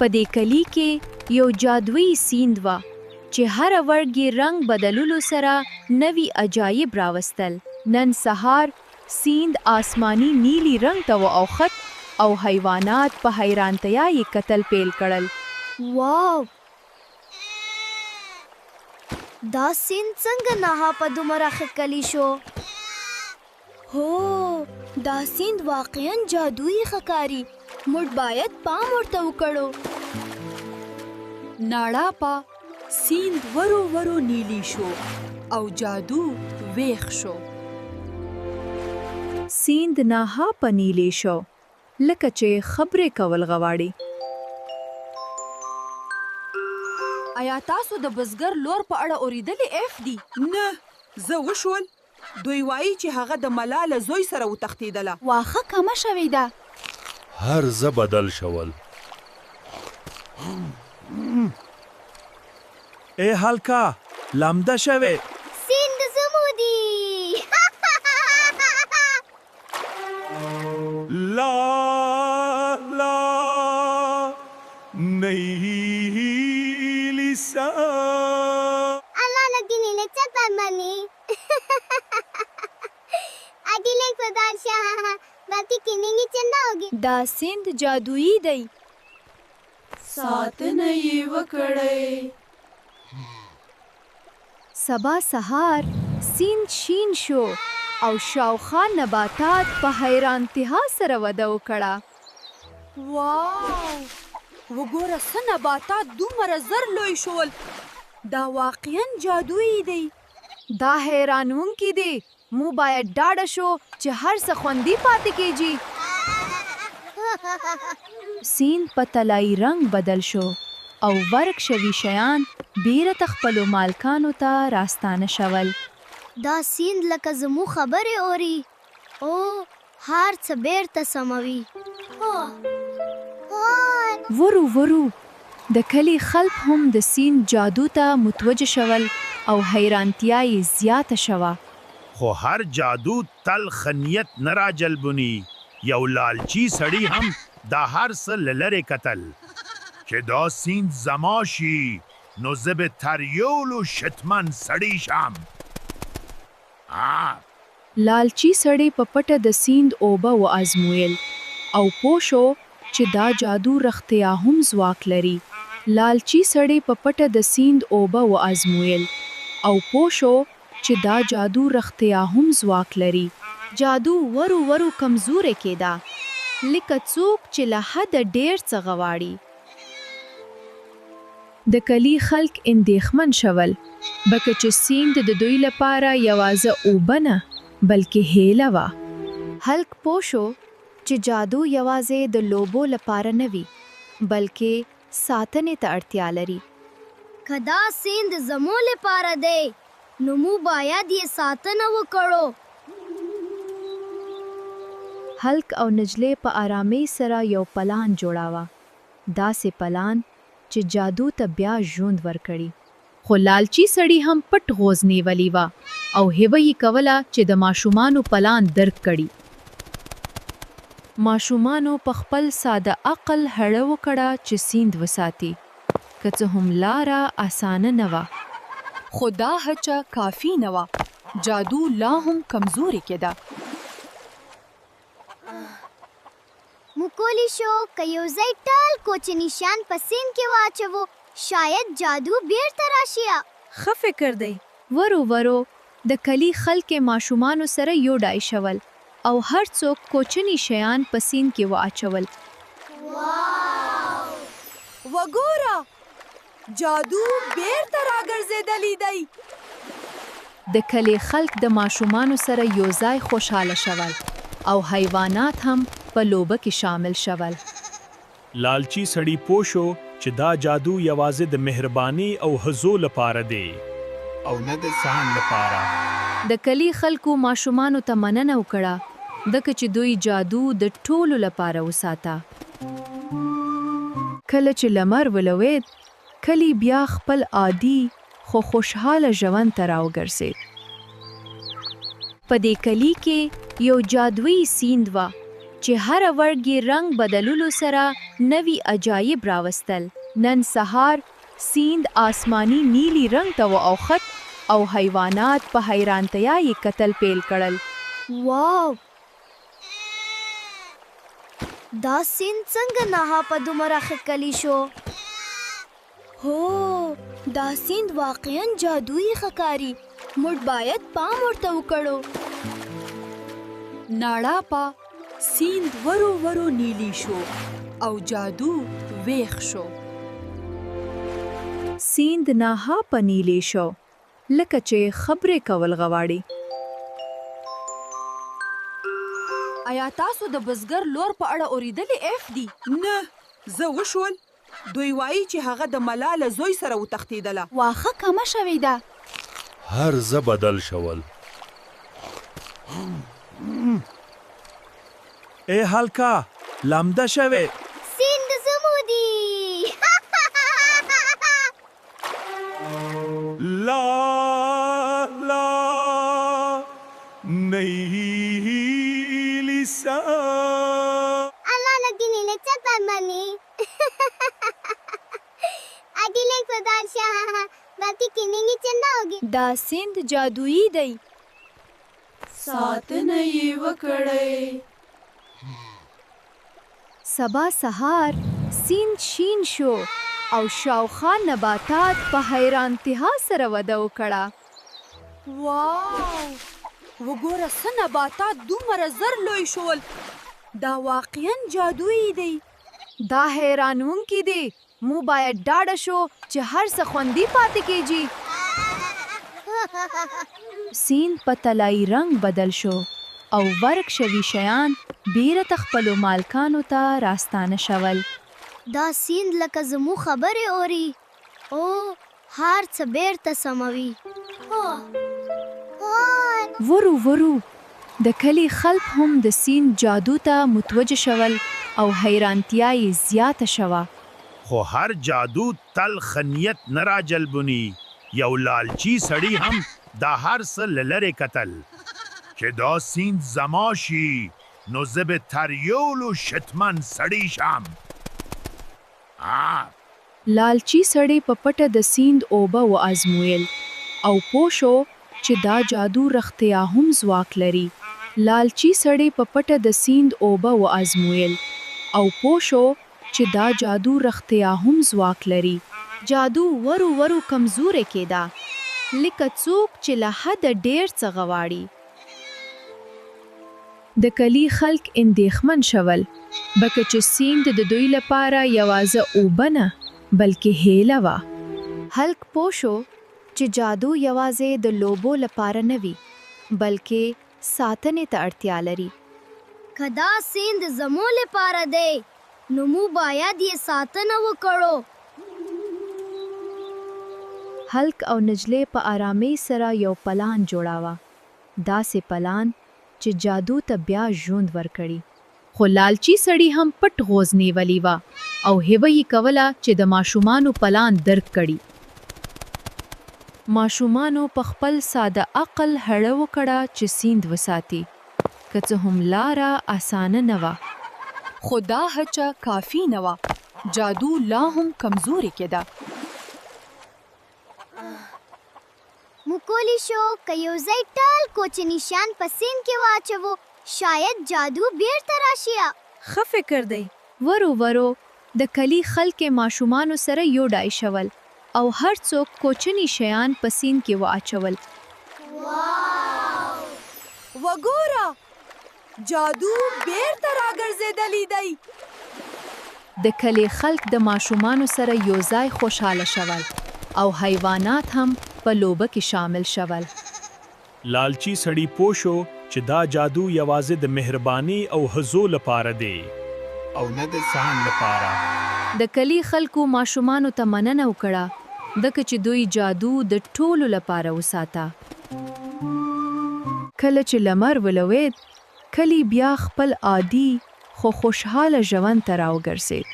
په دې کلي کې یو جادويي سیند وه چې هره ورګ یې رنګ بدلولو سره نوي عجایب راوستل. نن سهار سیند آسماني نیلي رنګ ته واوښت او حیوانات په حیرانتیا یې کتل پیل کړل. واو! دا سیند څنګه ناهاپه دومره ښکلی شو؟ هو، دا سیند واقعا جادويي ښکاري. موږ باید پام ورته وکړو. ناړاپه سیند ورو ورو نیلی شو او جادو ویښ شو. سیند ناهاپه نیلی شو، لکه چې خبرې کول غواړي. ایا تاسو د بزګر لور په اړه اوریدلي اف دي؟ نه، زه وشول. دوی وايي چې هغه د ملا له زوی سره وتښتېدله. واښه کمه شوې ده. هر ځه بدل شول. ای هلکه! لمده شوې. سیند زمو دي. لا لا نیلی سا. الله لګینی له چپه منی دا سیند جادويي دی. ساتنه یې وکړئ. سبا سهار سیند شین شو او شاوخوا نباتات په حیرانتیا سره وده وکړه. واو! وګوره څه نباتات دومره زر لوی شول! دا واقعا جادويي دی. دا حیرانونکي دي. موږ باید ډاډه شو چې هر څه خوندي پاتې کېږي. سیند په طلايي رنګ بدل شو او ورک شوي شیان بیرته خپلو مالکانو ته راستانه شول. دا سیند لکه زموږ خبرې اوري او هر څه بیرته سموي. ورو ورو د کلي خلک هم د سیند جادو ته متوجه شول او حیرانتیا یې زیاته شوه. خو هر جادو تل ښه نیت نه راجلبوني، یو لالچي سړي هم دا هر څه له لرې کتل. چې دا سیند زما شي نو زه به تر یولو شتمن سړي شم. لالچي سړي په پټه د سیند اوبه وازمویل او پوه شو چې دا جادو رښتیا هم ځواک لري. لالچي سړي په پټه د سیند اوبه وازمویل او پوه شو چې دا جادو رښتیا هم ځواک لري. جادو ورو ورو کمزوری کېده، لکه څوک چې له حده ډېر څه غواړي. د کلي خلک اندېښمن شول، بکه چې سیند د دوی لپاره یوازه اوبه نه، بلکې هیله وه. هلک پوه شو چې جادو یوازې د لوبو لپاره نه وي، بلکې ساتنې ته اړتیا لري. که دا سیند زموږ لپاره دی، نو موږ باید یې ساتنه وکړو. هلک او نجلۍ په ارامۍ سره یو پلان جوړاوه، داسې پلان چې جادو ته بیا ژوند ورکړي. خو لالچي سړي هم پټ غوز نيولي وه او هېوه يي کوله چې د ماشومانو پلان درک کړي. ماشومانو په خپل ساده عقل هړه وکړه چې سيند وساتي، که څه هم لاره اسانه نه وه. خو دا هچه کافي نه وه، جادو لا هم کمزورې کېده. موږ کولی شو که یو ځای ټول کوچني شیان په سیند کې واچوو، شاید جادو بیرته راشي. ښه فکر دی. ورو ورو د کلي خلک ماشومانو سره یو ډای شول او هر څوک کوچني شیان په سیند کې واچول. وګوره! جادو بیرته راګرځیدلی دی. د کلي خلک د ماشومانو سره يو ځای خوشحاله شول او حيوانات هم په لوبه کې شامل شول. لالچي سړی پوه شو چې دا جادو یوازې د مهرباني او هځو لپاره دی. او نه د ځان لپاره. د کلي خلکو ماشومانو ته مننه وکړه ځکه چې دوی جادو د ټولو لپاره وساته. کله چې لمر ولوېد، کلی بیا خپل عادي خو خوشحاله ژوند ته راوګرځېد. په دې کلي کې یو جادويي سیند وه چې هره ورګ یې رنګ بدلولو سره نوي عجایب راوستل. نن سهار سیند آسماني نیلي رنګ ته واوښت او حیوانات په حیرانتیا یې کتل پیل کړل. واو! دا سیند څنګه ناهاپه دومره ښکلی شو؟ هو، دا سیند واقعاً جادويي ښکاري. موږ باید پام ورته وکړو. ناړاپه سیند ورو ورو نیلی شو او جادو ویښ شو. سیند ناهاپه نیلی شو، لکه چې خبرې کول غواړي. ایا تاسو د بزګر لور په اړه اورېدلي اف دي؟ نه، زه وشول. دوی وايي چې هغه د ملا له زوی سره وتښتېدله. واښه کمه شوې ده. هر ځه بدل شول. ای هلکه! لمده شوې. سیند زمو دي. لا لا نیلی سا. الله لګینی له چپه منی اګیلې خدای شاه باقی کینینګی چنده ہوگی. دا سیند جادويي دی. ساتنه یې وکړئ. سبا سهار سیند شین شو او شاوخوا نباتات په حیرانتیا سره وده وکړه. واو! وګوره څه نباتات دومره زر لوی شول! دا واقعاً جادويي دی. دا حیرانونکي دي. موږ باید ډاډه شو چې هر څه خوندي پاتې کېږي. سیند په طلايي رنګ بدل شو او ورک شوي شیان بیرته خپلو مالکانو ته راستانه شول. دا سیند لکه زموږ خبرې اوري او هر څه بیرته سموي. ورو ورو د کلي خلک هم د سیند جادو ته متوجه شول او حیرانتیا یې زیاته شوه. خو هر جادو تل ښه نیت نه راجلبوني، یو لالچي سړي هم دا هر څه له لرې کتل. چې دا سیند زما شي نو زه به تر یولو شتمن سړي شم. لالچي سړي په پټه د سیند اوبه وازمویل او پوه شو چې دا جادو رښتیا هم ځواک لري. لالچي سړي په پټه د سیند اوبه وازمویل او پوه شو چې دا جادو رښتیا هم ځواک لري. جادو ورو ورو کمزوری کېده، لکه څوک چې له حده ډېر څه غواړي. د کلي خلک اندېښمن شول، بکه چې سیند د دوی لپاره یوازه اوبه نه، بلکې هیله وه. هلک پوه شو چې جادو یوازې د لوبو لپاره نه وي، بلکې ساتنې ته اړتیا لري. که دا سیند زموږ لپاره دی، نو موږ باید یې ساتنه وکړو. هلک او نجلۍ په ارامۍ سره یو پلان جوړاوه، داسې پلان چې جادو ته بیا ژوند ورکړي. خو لالچي سړي هم پټ غوز نيولي وه او هېوه يي کوله چې د ماشومانو پلان درک کړي. ماشومانو په خپل ساده عقل هړه وکړه چې سيند وساتي، که څه هم لاره اسانه نه وه. خو دا هچه کافي نه وه، جادو لا هم کمزورې کېده. موږ کولی شو که یو ځای ټول کوچني شیان په سیند کې واچوو، شاید جادو بیرته راشي. ښه فکر دی. ورو ورو د کلي خلک ماشومانو سره یو ډای شول او هر څوک کوچني شیان په سیند کې واچول. وګوره! جادو بیرته راګرځیدلی دی. د کلي خلک د ماشومانو سره یو ځای خوشحاله شول او حیوانات هم په لوبه کې شامل شول. لالچي سړي پوه شو چې دا جادو یوازې د مهرباني او هځو لپاره دی. او نه د ځان لپاره. د کلي خلکو ماشومانو ته مننه وکړه ځکه چې دوی جادو د ټولو لپاره وساته. کله چې لمر ولوېد، کلی بیا خپل عادي خو خوشحاله ژوند ته راوګرځېد.